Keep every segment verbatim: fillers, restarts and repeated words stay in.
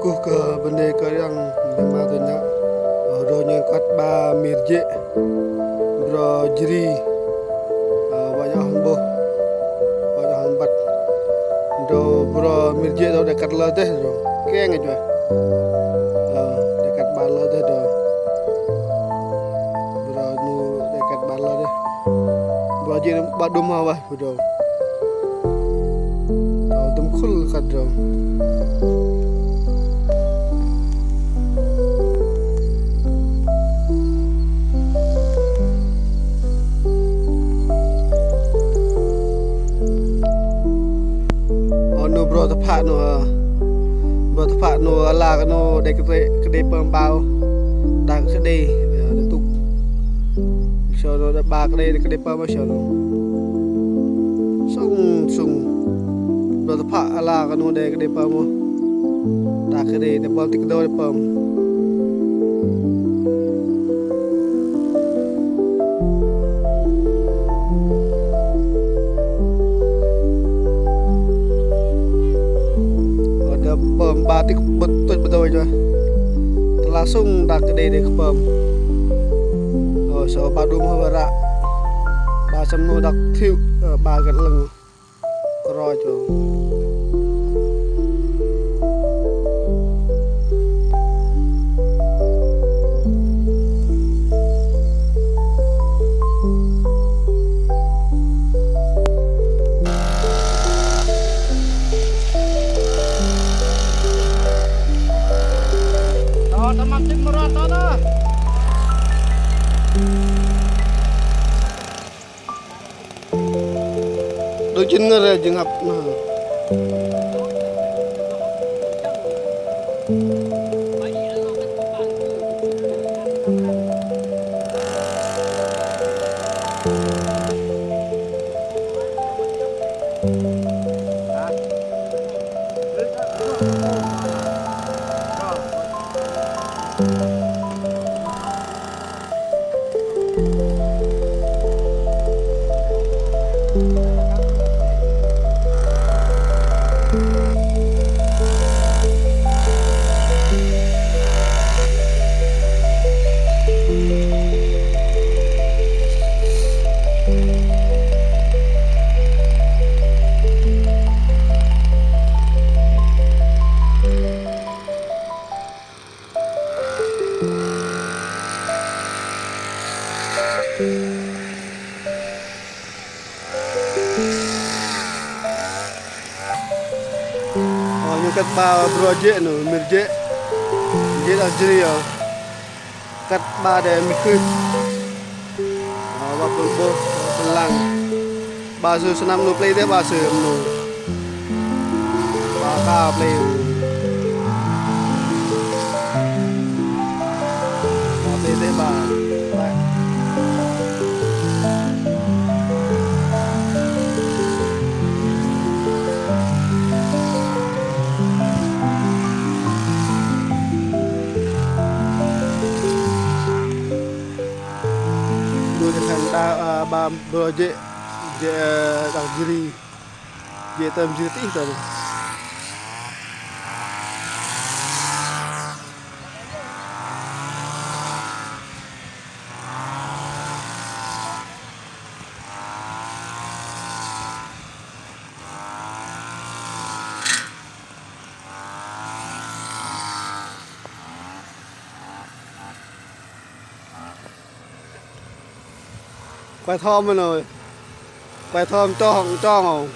Ưh kơ bơnê kơ yang bơma tơ nhă. Ơ, rơ nhơ kăt 'ba mir jê̆. Bro Jri. Ơ, wă nhă hăm 'bôh. Wă nhă hăm băt. Rơ bro mir jê̆ rơ đe kăt lơ dêh rơ. Keng jua. Ơ, đe kăt 'ba lơ dêh rơ. Bro 'nu đe kăt 'ba lơ dêh. Bro jê̆ 'ba đŭm hơ wă. Pơdrâu. Tơm khul kăt drâu. Ơ, 'nu bro tơphă 'nu, ơ. Bro tơphă 'nu, ala kơ 'nu đei kơdê, kơdê pơm 'ba. Đak kơdê, ơ, đe tŭk. Sơ̆ 'nu đe 'ba kơdê, đe kơdê pơm sơ̆ 'nu. Sŭng sŭng. Bro tơphă ala kơ 'nu đe kơdê pơm. Đak kơdê, đe pơm tĭk kơdâu đe pơm. Ơ, đe pơm 'ba tĭk bơ̆t tuch bơdôi jơ. Tơlah sŭng đak kơdê đe kơ pơm. Ơ, sơ̆ 'ba đŭm hơ wă ră. 'Ba sơ̆m 'nu đak thiu, ơ, 'ba găt lơ̆ng. Kroi chô. Ơ, tơmam tĭp mơrot tơ nơ. Đôi chân ngơ ra jơngăp nơ. Ơ, nhôn kăt 'ba bro jê̆ 'nu, mir jê̆. Jê̆ đak jri ơ. Kăt 'ba đe mir kưt. Ơ, wă pơm 'bôh, wă pơm lăng. 'Ba sư sơnăm 'nu plei dêh 'ba sư 'nu. 'Ba ka plei. 'Ba plei dêh 'ba. 'Ba. 'Nu đe khan đa, ơ, 'ba bro jê̆, jê̆, ơ, đak jri. Jê̆ tơm jri tih tơm. Kuai thom mơ̆n ơi. Kuai thom trong, trong âu.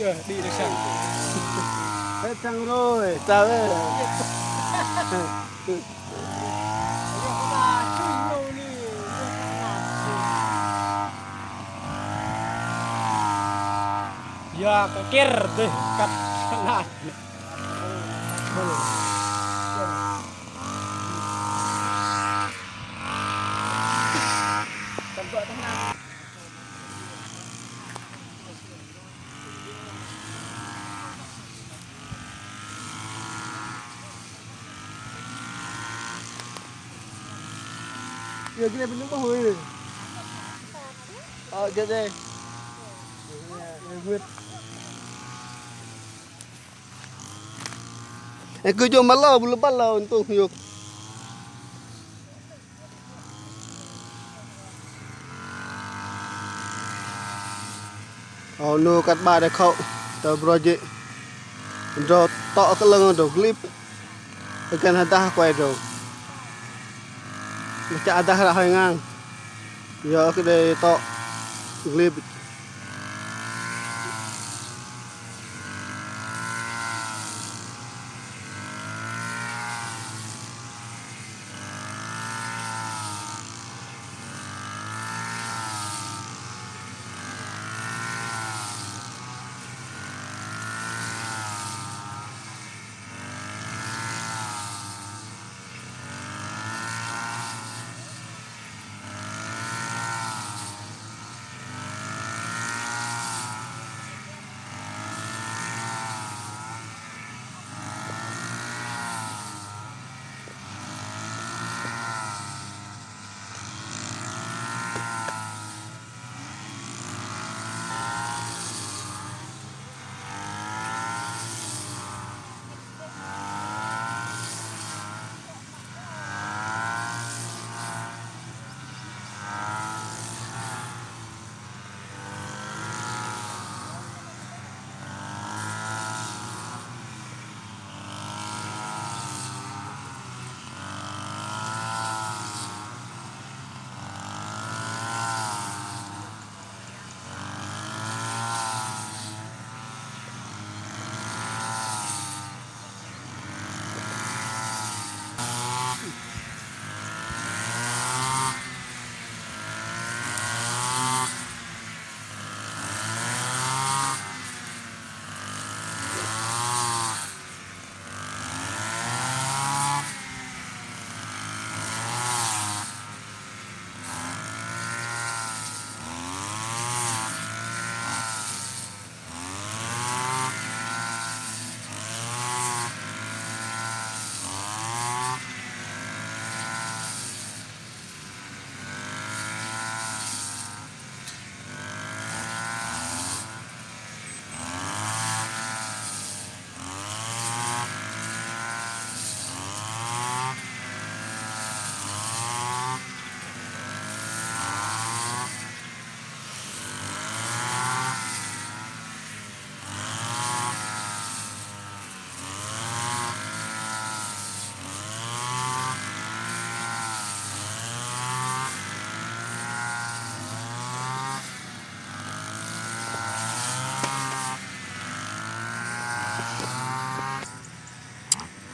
Đi được sang. Hết xăng rồi, sao đấy? Ya, kakir deh, kat. Yơ, gĭt đe pơlŭk bơih. Ơ, gĭt đe. Ơ, gĭt. Ơ, kơ jơ̆ mă lơ, bu lơ băl lơ, ôn tông hiôk. Ơ, 'nu kăt 'bar đe khâu, tơ broi jê̆. Drâu tŏ kơ 'lơ̆ng drâu glip. Tơ kăn hơdah kuai drâu. Mă chă hơdah ră hơi ngang. Yơ kơ đei tŏ glip.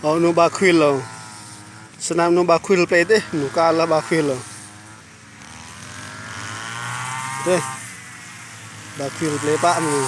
Ơ, 'nu 'bar khuil lơ. Sơnăm 'nu 'bar khuil pơlei dêh, 'nu kơ lơ 'bar khuil lơ. Dêh. 'Bar khuil pơlei pă 'nu.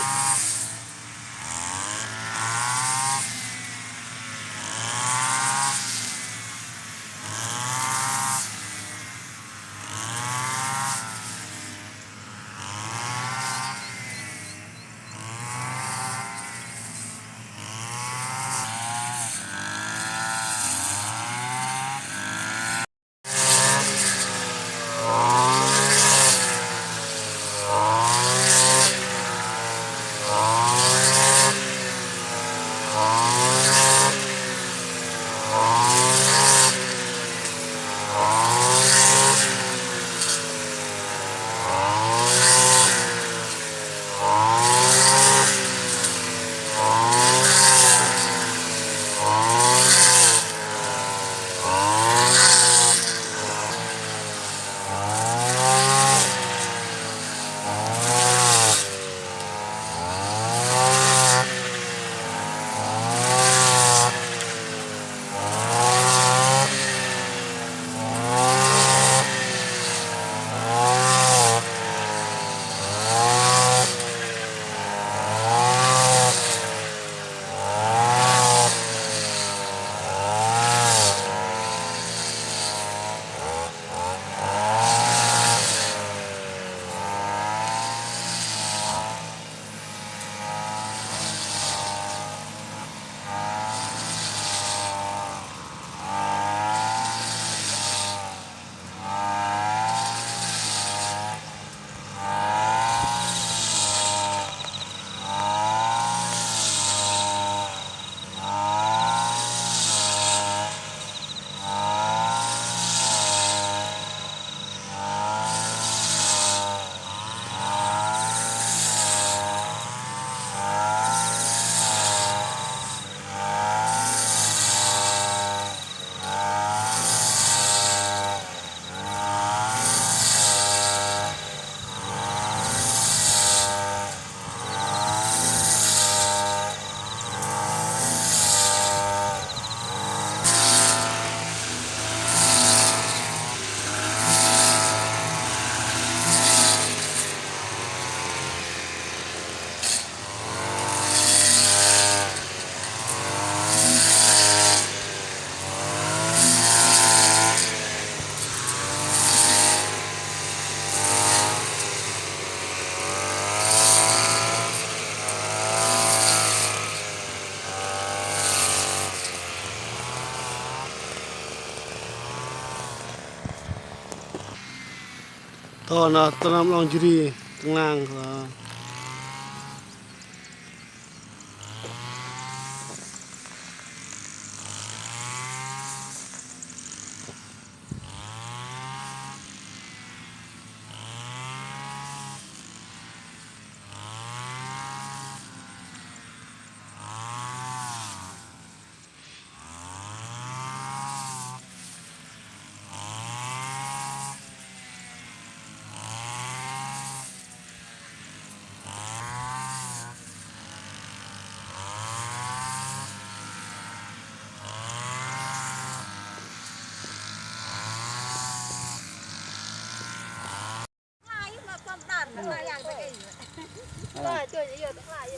Tơ na tơ năm 'long jri tơnang.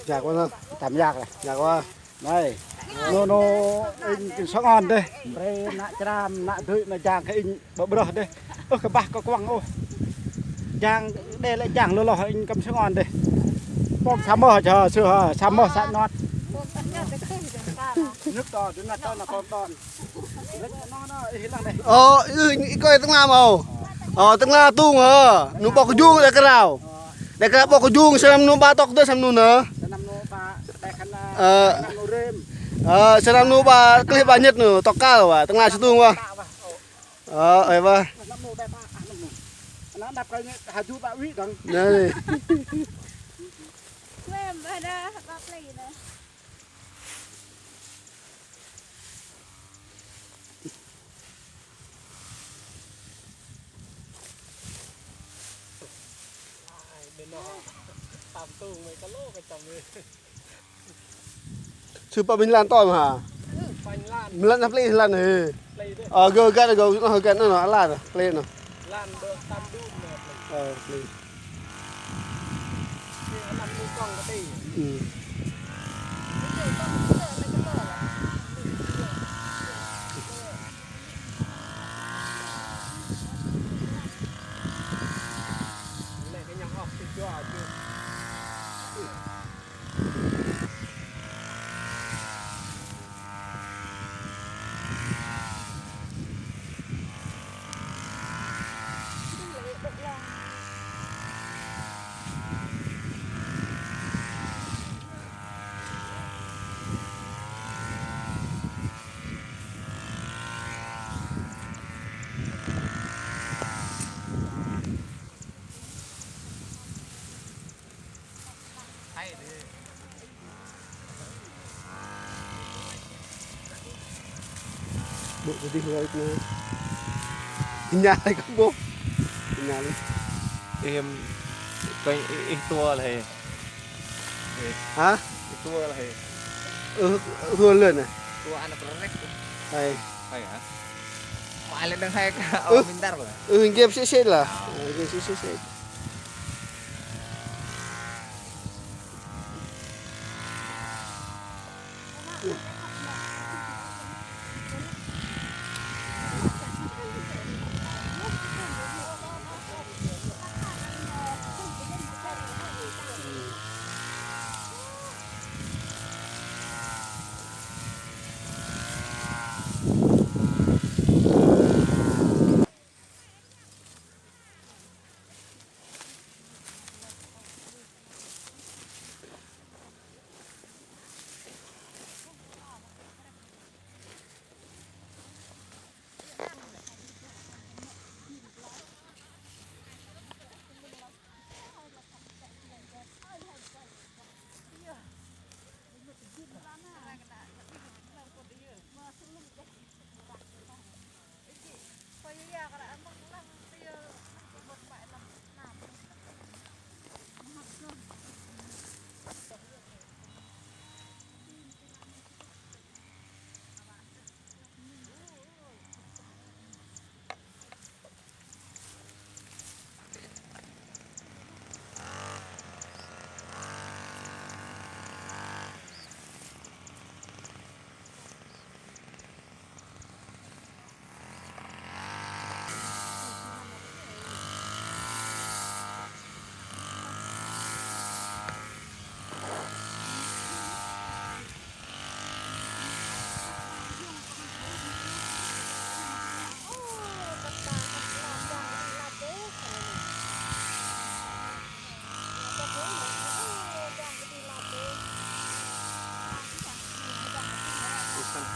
Yak wă, tam yak lah. Yak wă. Nai. Nô nô inh kư̆m sơngon dêh. Bre nă chram nă dui nă jang kơ inh bơ̆ brơh dêh. Ơ kơ bah kơ kuăng ôh. Jang đe lĕ jang lơ lôh inh kư̆m sơngon dêh. Pôm sa mơh jơ sư hơ, sa mơh sa nhot. Nhŭk to, dŭn nă to nă kon ton. Ơ, ih kơ tơ'ngla mă âu. Ơ, tơ'ngla tung hơ. Nu 'bok kơjung đe krao. Đe krao 'bok kơjung, sơnăm nu 'ba tŏk dêh, sơnăm nu nơ. Ơ, ơ, sơnăm nu 'ba klih 'ba nhĕt nu, tŏk kăl wă, tơ'ngla sư tung wă. Ơ, ơi wă. Nă, nă, haju 'ba wih dong. Nă, nă. Sư pă minh lan to mă hă? Minh lan hơpli lan hê. Ơ, gơ găn gơ, gơ găn nơ, lan hơpli nơ. Ơ, hơpli. Bộ cái gì rồi nó nhà này cũng bộ nhà này. Em coi ít tua là hè. Hả? Tua là hè. Ừ, tua lên này. Tua ăn nó rek. Hay. Hay hả? Mà ai lên đang hay cả. Ừ. Mình đar rồi. Ừ, game xịt xịt là. Game xịt xịt.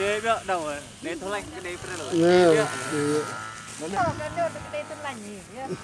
Đei biă đau, đei tơlănh, đei prel. Nè, đei biă. Đei biă. Đei tơlănh.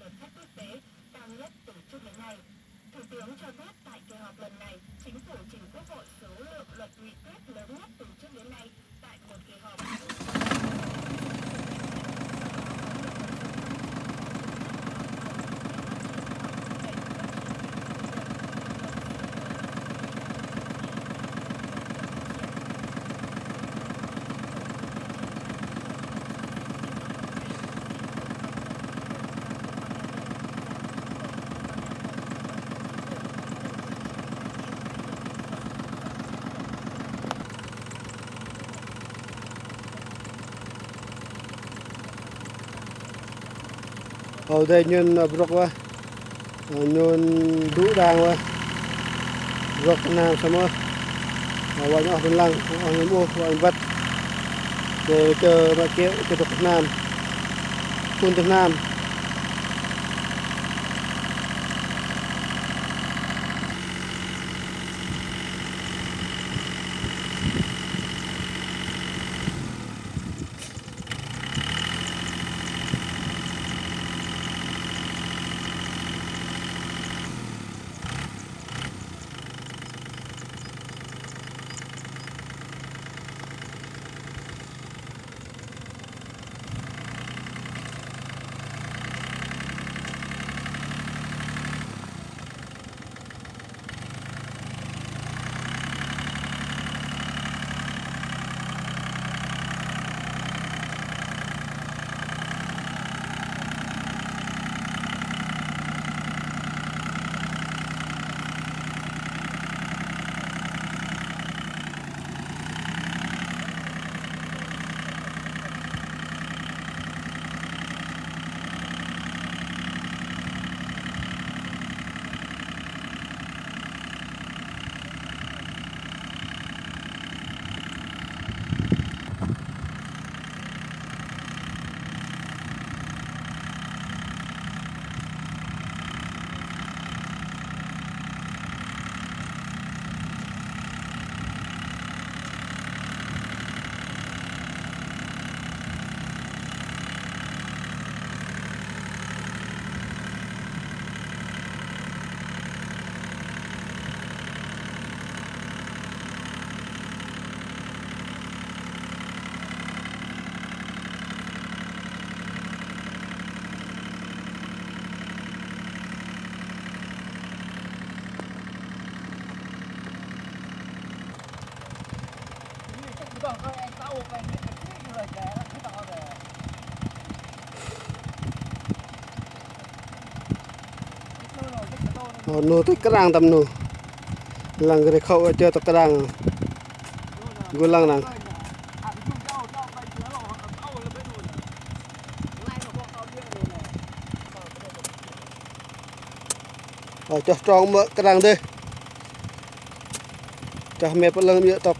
Luật pháp quốc tế cao nhất từ trước đến nay. Thủ tướng cho biết tại kỳ họp lần này, chính phủ trình Quốc hội số lượng luật nghị quyết lớn nhất từ trước đến nay tại một kỳ họp. Ơ, dêh nhôn, ơ, brŏk wă. Ơ, nhôn dŭ đang wă. Brŏk tơ hnam sơmơ̆. Ơ, wă nhôn oh pơlăng, oh nhôn ôh, wă băt. Kơ, kơ mă kiơ̆, kơ brŏk tơ hnam. Phŭn tơ hnam. Ơ, nô tĕch krang tăm nô. Lăng gơh rơkhâu chơ tơ krang gô lăng năng. Ơ, choh trong mơ̆ krang dêh. Choh mĕ pơlơ̆ng mơ̆ tŏk.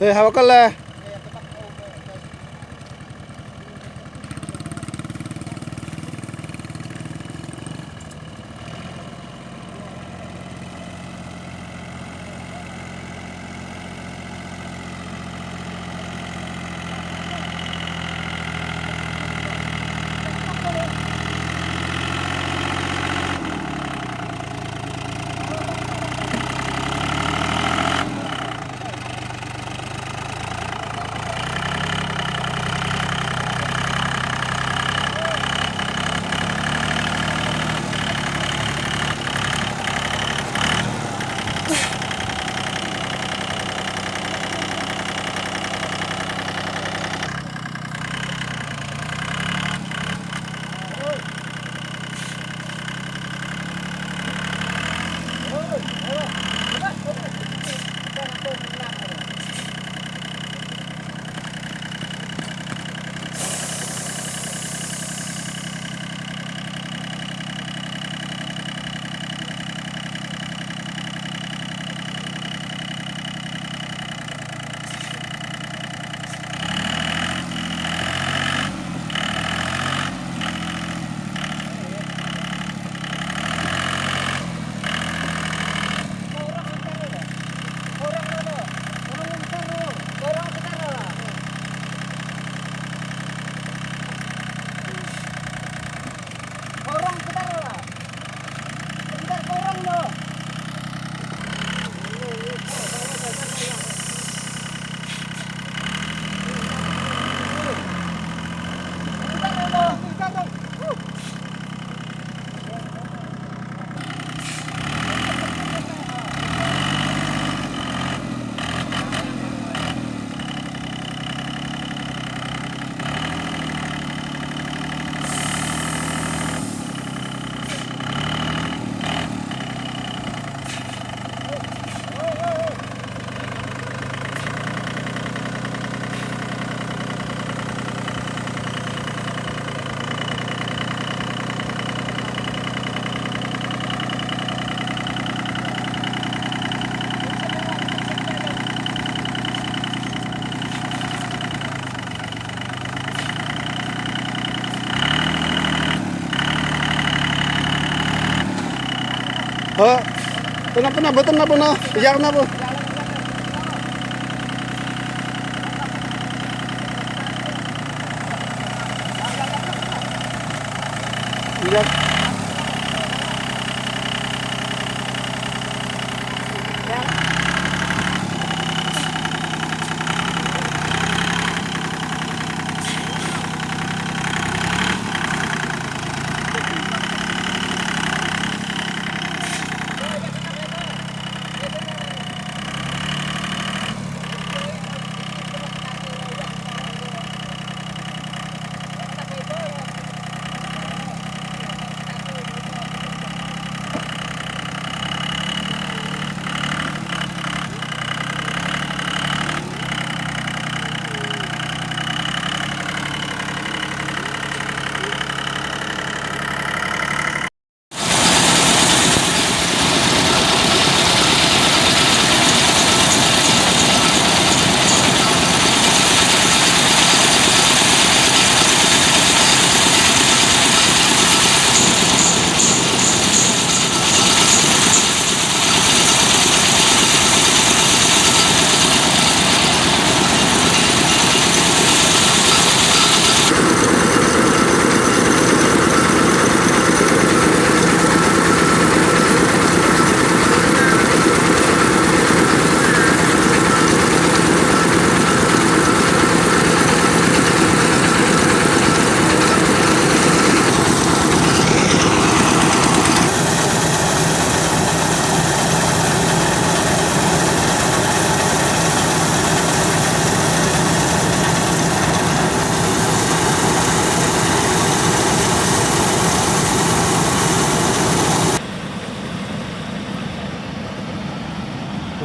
Ê, hao kơ lei. Hơ. Tơnap, tơnap, bơ̆ tơnap, bơ̆ na. Yar nap, bơ̆. Yar.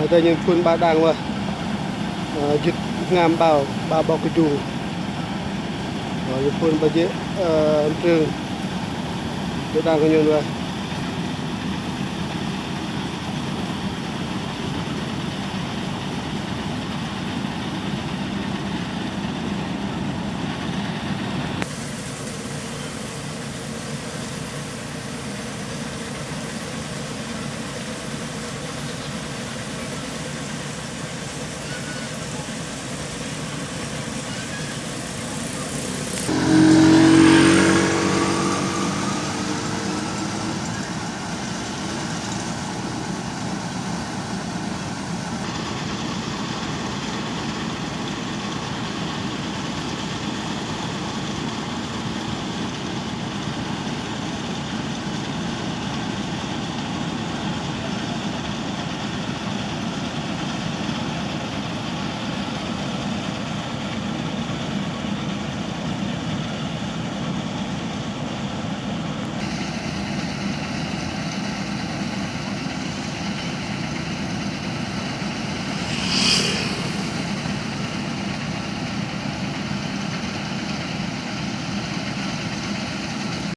Đei nhôn phŭn 'bar đang wă. Ơ, jĭt hngam 'bar, 'bar 'bok kơjung. Ơ, nhôn phŭn 'bar jê̆, ơ, hăm trưng. Jơ̆ đang kơ nhôn wă.